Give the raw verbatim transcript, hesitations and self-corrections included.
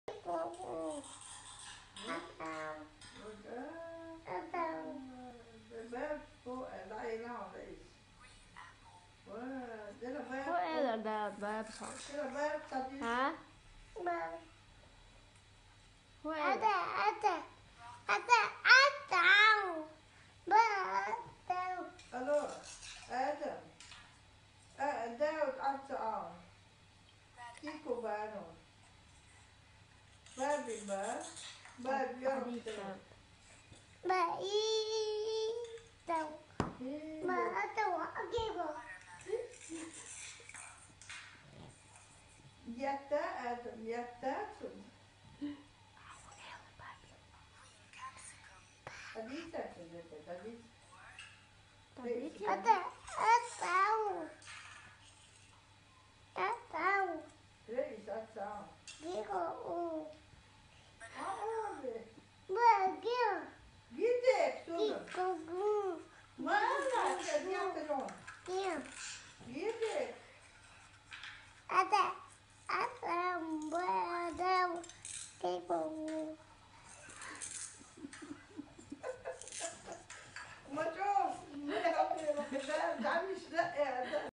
Baba, baba, baba, baba, Where is the baba? Huh? Where is Ada, ada, ada, ada, ada. Allora, Adam, eh, Daud, alza. Kiko bano. Babi ba? Babi, Babi. Ba, i, tau. Ba, tau, akigo. Yatta, Adam, yatta. Adisa, Adisa. Ada, ada, tau. Ada, tau. Ladies, that's all. Digo, u. How old is? Ba, gil. Gidek, Susan. Gil, gu, gu. Mama, said you have to know. Gil.